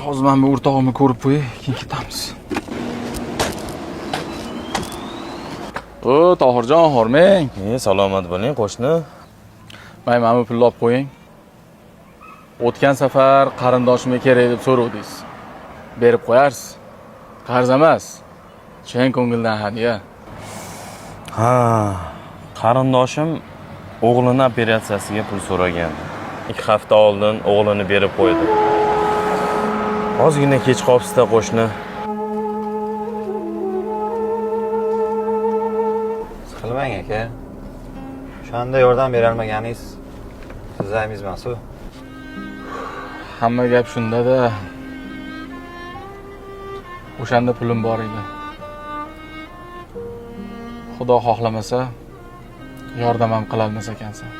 Hozir men bu o'rtog'imni ko'rib qo'yay, keyin ketamiz. O, Tohirjon, hormang. Salomat bo'ling, qo'shni. Mana bu pulni olib qo'ying. O'tgan safar qarindoshimga kerak deb so'rovdingiz. Berib qo'yarsiz. Qarz emas. Chin ko'ngildan hadya. Ha, qarindoshim o'g'lini operatsiyasiga pul so'ragan. 2 hafta oldin o'g'lini berib qo'ydi. Ozgina kech qolibsiz-da, qo'shni. Siqilmang aka. O'shanda yordam berolmaganingiz siz aybingiz emas-u. Hamma gap shunda-da. O'shanda pulim bor edi. Xudo xohlamasa, yordam ham qila olmas ekansan.